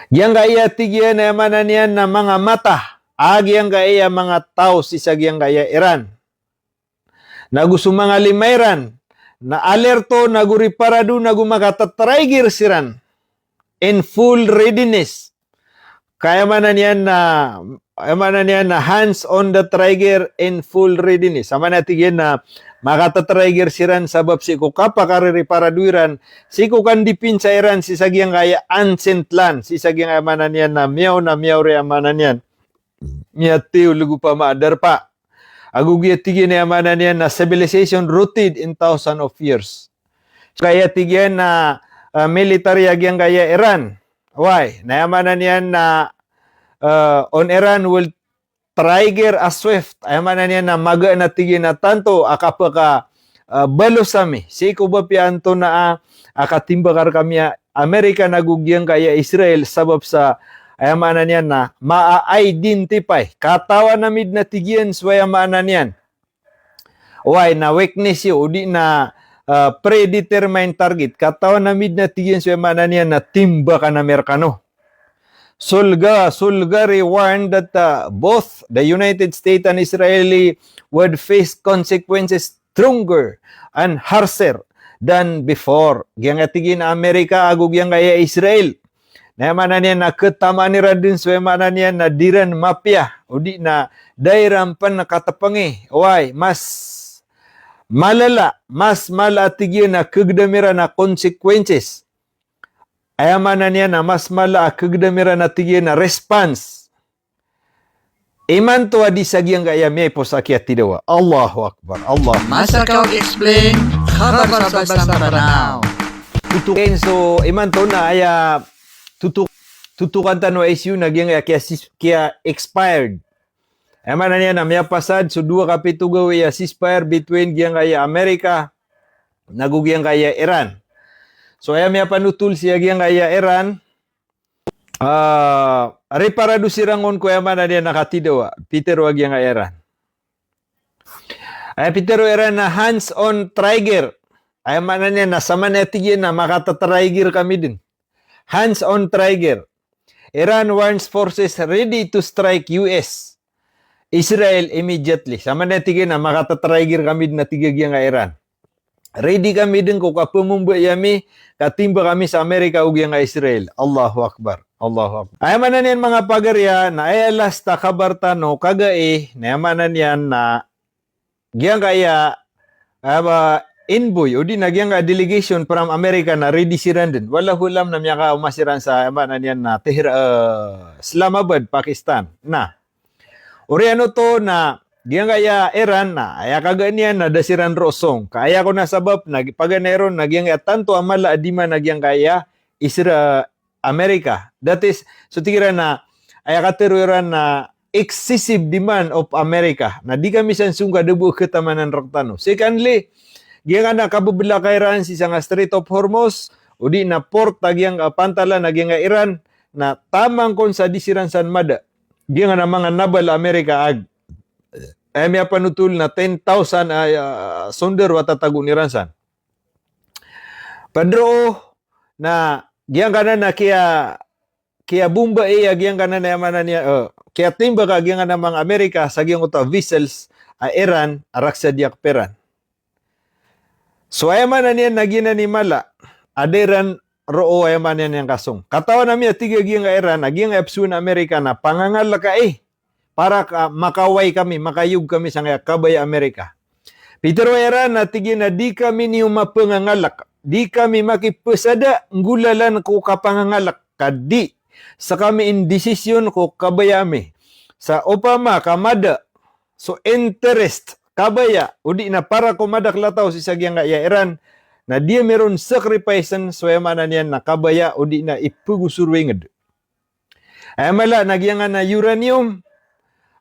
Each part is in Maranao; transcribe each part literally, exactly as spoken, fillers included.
Giyangkaya tig iyan a aya maana niyan na manga mata a giyangkaya manga taw sii sa giyangkaya Iran. Nago so manga lima iran na alerto, nago riparado, nago makatatraiger siran in full readiness. Ka aya maana niyan na, aya maana niyan na hands on the trigger in full readiness. Aya maana tig iyan na makatatraiger siran sabap sii ko kapakaririparado iran, sii ko kandipinsa iran sii sa giyangkaya ancient land, sii sa giyangkaya aya maana niyan na miyaw na miyaw ri aya maana niyan. Miyatiyolog opama a darpa. Ago giya tig iyan a aya maana niyan na civilization rooted in thousand of years. Kaya tig iyan na, ah, military a giyangkaya Iran. Why? Na aya maana niyan na, ah, on Iran will trigger a swift. Aya maana niyan na magaan a tig iyan a tanto a kapaka, ah, balos ami sii ko ba piya antonaa a katimbakar kami a Amerika nago giyangkaya Israel sabap sa aya maana niyan na ma-identify. Katawan ami dn a tig iyan so aya maana niyan. Why na weakness iyo, odi na, ah, predetermined target. Katawan ami dn a tig iyan so aya maana niyan na timbakan ami rkano. Solga, Solgari warned that, uh, both the United States and Israeli would face consequences stronger and harsher than before. Giyangkaya tig iyan a Amerika ago giyangkaya Israel. Na aya maana niyan na khatamaan iran dn so aya maana niyan na di ran mapiya, odi na da iran pn katpngi. Why? Mas malala, mas mala a tig iyan a khagdam iran a consequences. Aya maana niyan na mas mala a khagdam iran a tig iyan a response imanto a di sa giyangkaya miyaipos a kiyatidawa. Allahu Akbar. Allah. Masa Kaok Explain, khabar sa Basta Banaw. Tutukin so imanto na aya tutuk-, tutukan tano a issue na giyangkaya kiya sis-, kiya expired. Aya maana niyan na miyapasad so dowa kapito gawii a ceasefire between giyangkaya Amerika nago giyangkaya Iran. So aya miyapanotol sii a giyangkaya Iran, ah, riparado siran on ko aya maana niyan na katidawa, pitharo a giyangkaya Iran. Aya pitharo iran na hands on trigger. Aya maana niyan na samanaya tig iyan na makatatraiger kami dn. Hands on trigger. Iran warns forces ready to strike U S Israel immediately. Samanaya tig iyan na makatatraiger kami dn a tig a giyangkaya Iran. Ready kami dn ko kapamombai ami, katimbak ami sa Amerika ago giyangkaya Israel. Allahu Akbar. Allahu Akbar. Aya maana niyan manga pagariya, na aya last a khabar tano kagai, na aya maana niyan na giyangkaya, ah, envoy, odi na giyangkaya delegation from America na ready siran dn. Wallahu alam na miyakaoma siran sa, aya maana niyan na Tehra-, ah, Islamabad, Pakistan. Na, oriyan oto na giyangkaya Iran na aya kaga niyan na da siran roo song. Ka aya kon a sabap na paganay ron na giyangkaya tanto a mala a demand a giyangkaya Isra-, America. That is, so tig iran na aya katharo iran na excessive demand of America. Na di kami san song ka da bo a khatamanan rktano. Secondly, giyangkana kabblakan iran sii sangkai Strait of Hormuz, odi na port a giyangkaya pantalan a giyangkaya Iran, na taman kon sa di siran san mada. Giyangkana manga naval a Amerika a, aya miyapanotol na ten thousand a, ah, sonder o tatagoon iran san. Pd roo na giyangkanan a kiya, kiyabombai a giyangkanan a aya maana niyan, eh, kiyatimbak a giyangkanan a manga Amerika sa giyangkoto a vessels a Iran a raksa di akpiran. So aya maana niyan na giyanan i mala a da iran roo aya maana niyan kasong. Katawan ami a tig a giyangkaya Iran a giyangkaya pzowaan a Amerika na pangangalk ai para ka, makaway kami, makayog kami sangkaya kabaya a Amerika. Pitharo iran a tig iyan a di kami niyo mapangangalk, di kami makipasada nggolalan ko kapangangalk, ka di, skami indesisyon ko kabaya ami. Sa opama ka mada so interest, kabaya, odi na para ko madakl a taw sii sa giyangkaya Iran, na di ami ron sacrifice-en so aya maana niyan na kabaya odi na ipagosor o ingd. Aya mala na giyangkanan a uranium,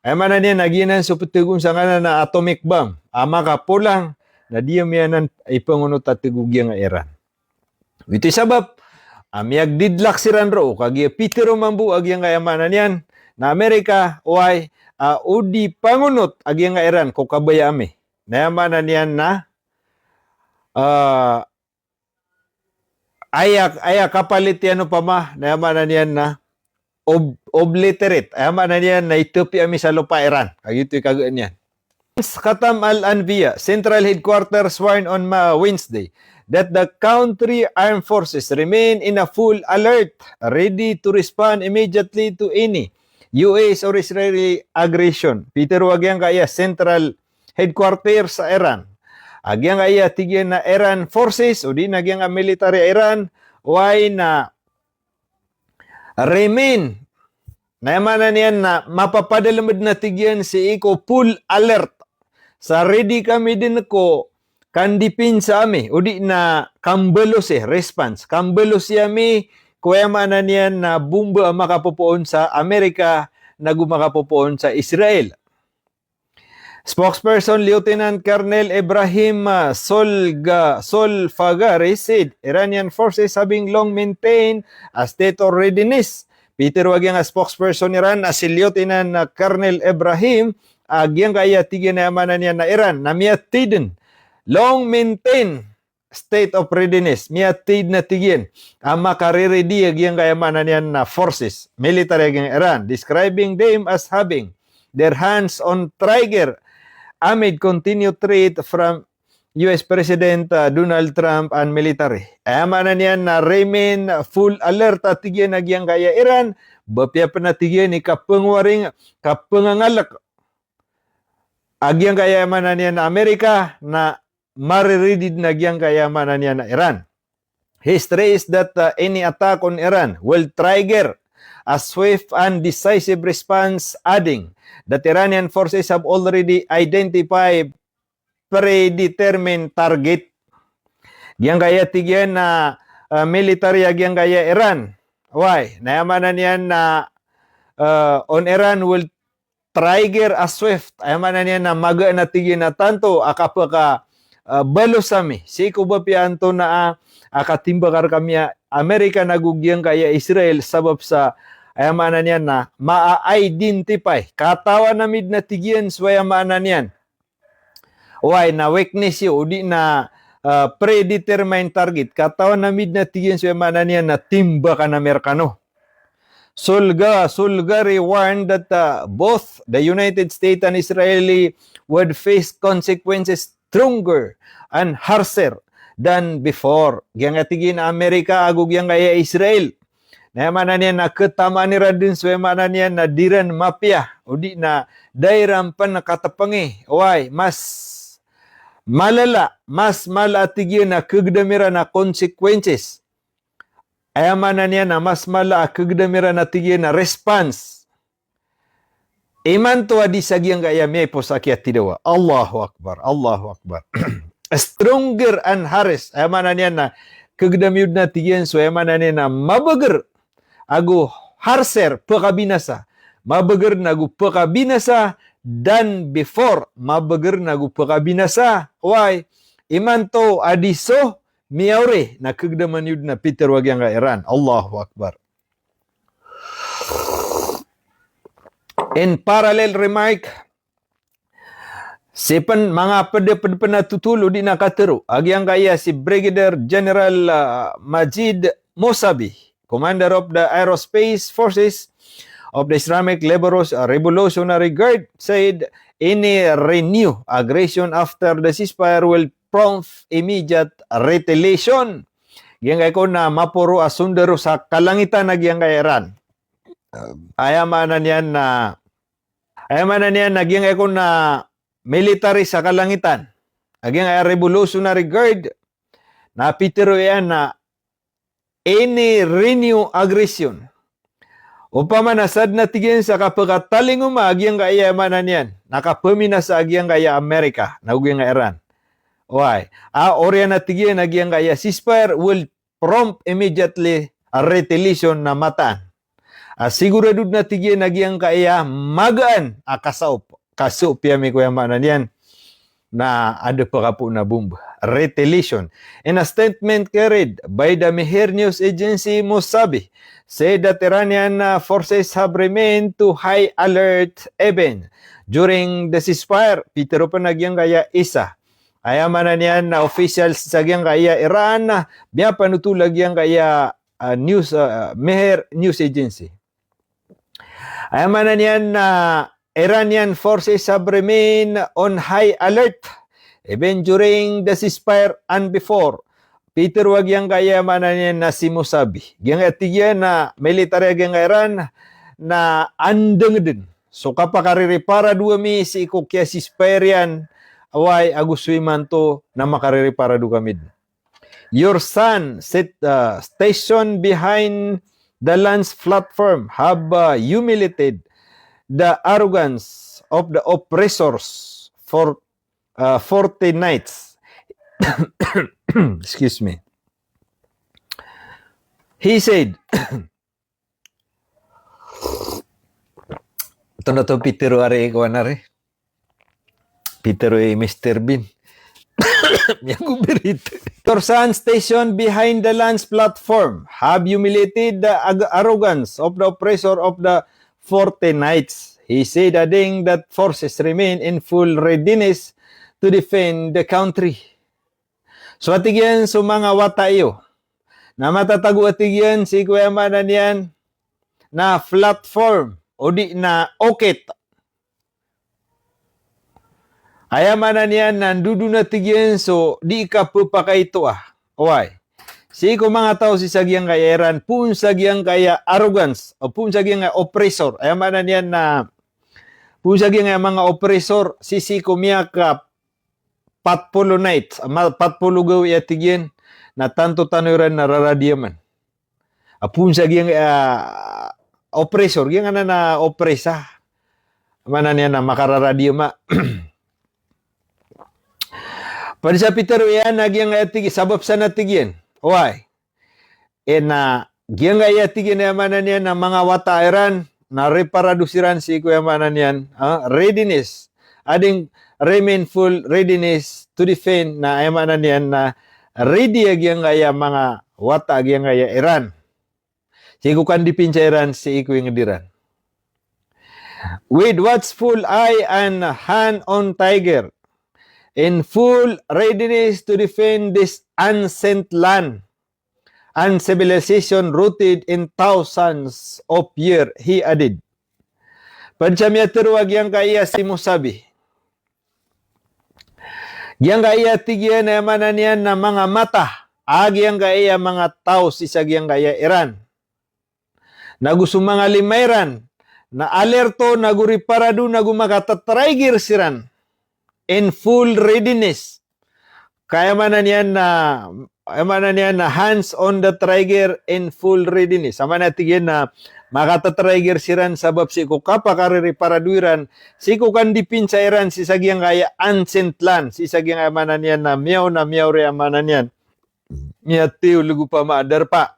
aya maana niyan na giyanan so pthagoon sangkanan a atomic bomb a makapolang, na di ami anan ipangonot a tig o giyangkaya Iran. Ito i sabap a miyagdidlak siran roo, kagiya pitharo mambo a giyangkaya maana niyan na Amerika, oway, a o di pangonot a giyangkaya Iran ko kabaya ami. Na aya maana niyan na, ah, aya, aya kapalit iyan opama, na aya maana niyan na, ob-, obliterate. Aya maana niyan na itopi ami sa lopa Iran. Kagiya ito i kagaan iyan. Khatam Al-Anbiya, Central Headquarters warned on Ma-, Wednesday that the country armed forces remain in a full alert, ready to respond immediately to any U S or Israeli aggression. Pitharo a giyangkaya Central Headquarters sa Iran. A giyangkaya tig iyan a Iran forces, odi na giyangkaya military Iran, oway na remain. Na aya maana niyan na mapapadalem den a tig iyan sii ko full alert. Sa ready kami den ko kandipinsa ami, odi na kambalosi, response. Kambalosi ami ko aya maana niyan na bomba a makapopoon sa Amerika, nago makapopoon sa Israel. Spokesperson Lieutenant Colonel Ibrahim, ah, Solga-, Solfagari said Iranian forces having long maintained a state of readiness. Pitharo a giyangkaya spokesperson Iran a si Lieutenant, ah, Colonel Ibrahim, a giyangkaya tig iyan a aya maana niyan na Iran na miyathay den, long maintain state of readiness. Miyathay den a tig iyan a makariridi a giyangkaya maana niyan na forces, military a giyangkaya Iran, describing them as having their hands on trigger amid continued threat from U S President, uh, Donald Trump and military. Aya maana niyan na remain full alert a tig iyan a giyangkaya Iran, ba apiya pen a tig iyan i kapengwaring, kapengangalek a giyangkaya maana niyan na Amerika na mariridi den a giyangkaya maana niyan na Iran. He stressed that, uh, any attack on Iran will trigger a swift and decisive response, adding that Iranian forces have already identified predetermined target. Giyangkaya tig iyan na, uh, military a giyangkaya Iran. Oway, na aya maana niyan na, uh, on Iran will trigger a swift. Aya maana niyan na magaan a tig iyan a tanto a kapeka, ah, balos ami sii ko ba apiya antonaa a katimbakar kami a Amerika nago giyangkaya Israel sabap sa aya maana niyan na ma-identify. Katawan ami den a tig iyan so aya maana niyan. Oway, na weakness iyo, odi na, ah, predetermined target. Katawan ami den a tig iyan so aya maana niyan na timbakan ami rekano. Solga-, Solgari warned that, uh, both the United States and Israeli would face consequences stronger and harsher than before. Giyangkaya tig iyan a Amerika ago giyangkaya Israel, na aya maana niyan na ketamaan iran den so aya maana niyan na di ran mapiya, odi na da iran pen katepengi. Oway, mas malala, mas mala a tig iyan a kegedam iran a consequences. Aya maana niyan na mas mala a kegedam iran a tig iyan a response imanto a di sa giyangkaya miyaipos a kiyatidawa. Allahu Akbar, Allahu Akbar. Stronger and harsher. Aya maana niyan na kegedam iyo den a tig iyan so aya maana niyan na mabeger ago harsher, pekabinasa. Mabeger nago pekabinasa than before. Mabeger nago pekabinasa. Oway, imanto a di so miyaori na kegedaman iyo den a pitharo a giyangkaya Iran. Allahu Akbar. In parallel remark, sii pen manga ped-, ped-, pen a totol odi na katharo a giyangkaya si Brigadier General, ah, Majid Musavi, commander of the Aerospace Forces of the Islamic Liberos-, Revolutionary Guard, said any renewed aggression after the ceasefire will prompt immediate retaliation. Giyangkai ko na maporo a sondaro sa kalangitan a giyangkai a Iran. Aya maana niyan na, aya maana niyan na giyangkai ko na military sa kalangitan a giyangkai a Revolutionary Guard, na pitharo iyan na any renewed aggression. Opama na sadn a tig iyan sa kapekatalingoma a giyangkai a maana niyan na kapeminasa a giyangkai a Amerika nago giyangkai a Iran. Oway. A oriyan a tig iyan a giyangkai a ceasefire will prompt immediately a retaliation na mataan. A sigurado den a tig iyan a giyangkai a magaan a kasaop. Kasaop iyan mi ko aya maana niyan na adn a pekapoon a bomba. Retaliation. In a statement carried by the Mehr News Agency, Musavi said that Iranian, uh, forces have remained to high alert even during the ceasefire. Pitharo pen a giyangkai a isa, aya maana niyan na officials sa giyangkai a Iran, na miyapanothol a giyangkai a, uh, news, uh, Mehr News Agency. Aya maana niyan na Iranian forces have remained on high alert even during the ceasefire and before. Pitharo a giyangkaya maana niyan na si Musabi, giyangkaya tig iyan na military a giyangkaya Iran na andangdn so kapakariparado ami sii ko kiya-ceasefire iyan, oway, ago so imanto na makaririparado kami dn. Your sons, set, uh, stationed behind the lance platform, have, uh, humiliated the arrogance of the oppressors for, uh, forty nights. Excuse me. He said, Tonto pitharo ari, kowan ari. Pitharo i Mister Bean. Miyagoberit. Your sons stationed behind the lance platform have humiliated the ag-, arrogance of the oppressor of the forty nights. He said, adding that forces remain in full readiness to defend the country. So, a tig iyan, so manga wata iyo na matatago, a tig iyan, sii ko aya maana niyan na platform, o di na okit. Aya maana niyan na ndodon, a tig iyan, so di kapepakaitoa. Oway. Sii ko manga taw sii sa giyangkaya Iran, poon sa giyangkaya arrogance, o poon sa giyangkaya oppressor. Aya maana niyan na poon sa giyangkaya manga oppressor, sii, sii ko miyaka pat polo nights, ma-, pat polo gawii, a tig iyan, na tanto tano iran na raradiyaman. A poon sa giyang, ah, oppressor, giyangkanan a oppress a, maana niyan na makararadiyaman. Pd sa pitharo iyan a giyangkaya, tig iyan, sabap san, a tig iyan, oway, e na giyangkaya, tig iyan, aya maana niyan na manga wata iran na riparado siran sii ko, aya maana niyan, ah, readiness. Adding, remain full readiness to defend, na aya maana niyan na ready a giyangkaya manga wata a giyangkaya Iran sii ko kandipinsa iran sii ko ingd iran. With watchful eye and hand on trigger, in full readiness to defend this ancient land and civilization rooted in thousands of years, he added. Pd sa miyatharo a giyangkaya si Musabi, giyangkaya, tig iyan, aya maana niyan na manga mata a giyangkaya manga taw sii sa giyangkaya Iran, nago so manga lima iran na alerto, nago riparado, nago makatatrigger siran in full readiness. Ka aya maana niyan na, aya maana niyan na hands on the trigger in full readiness. Aya maana, tig iyan, na makatatrigger siran sabap sii ko kapakaririparado iran sii ko kandipinsa iran sii sa giyangkaya ancient land, sii sa giyangkaya, aya maana niyan na miyaona, miyaori, aya maana niyan, miyatiyolog opama a darpa.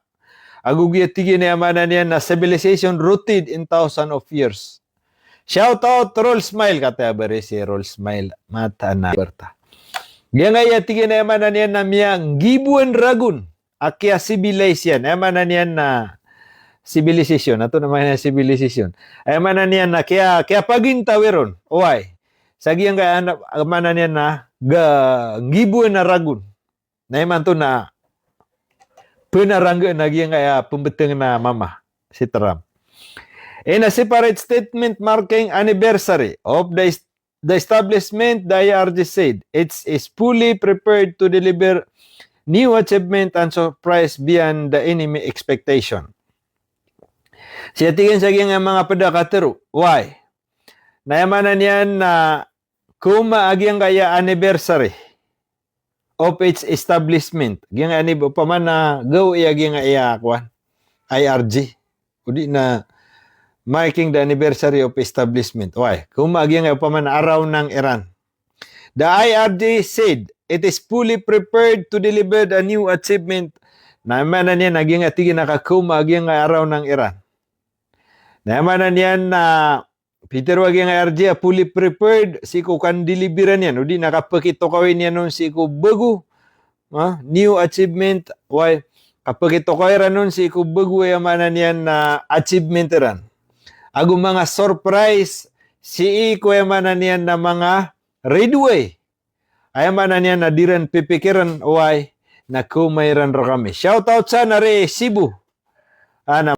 Ago giya, tig iyan, aya maana niyan na civilization rooted in thousand of years. Shout out Roll Smile, kataya ba ari si Roll Smile, mataan a Alberta. Giyangkaya, tig iyan, aya maana niyan na miyanggiboan ragon a kiya-civilize iyan. Aya maana niyan na civilization, antonaa i maana niyan civilization? Aya maana niyan na kiya, kiyapagintawi ron, oway, sa giyangkaya, aya maana niyan na ga-, nggiboan a ragon. Na imanto na pnaranggaan a giyangkaya pmbtng a mama si Trump. In a separate statement marking anniversary of the est-, the establishment, the I R G said it is fully prepared to deliver new achievement and surprise beyond the enemy expectation. Sii, tig iyan, sa giyangkaya manga pd a katharo, oway, na aya maana niyan na khaoma a giyangkaya anniversary of its establishment. Giyangkaya anib-, opama na gawii a giyangkaya, kowan, I R G. O di na marking the anniversary of establishment. Oway, khaoma a giyangkaya, opama na araw ng Iran. The I R G said it is fully prepared to deliver a new achievement. Na aya maana niyan na giyangkaya, tig iyan, na kakhaoma a giyangkaya araw ng Iran. Na aya maana niyan na pitharo a giyangkaya I R G a fully prepared sii ko kandilibiran iyan, o di na kapakitokawi niyan on sii ko bago, ah, new achievement, oway, kapakitokawi ran on sii ko bago, aya maana niyan na achievement iran. Ago manga surprise sii ko, aya maana niyan na manga ridoay. Aya maana niyan na di ran pipikiran, oway, na khaoma iran rkami. Shout out san ari Cebu. Ana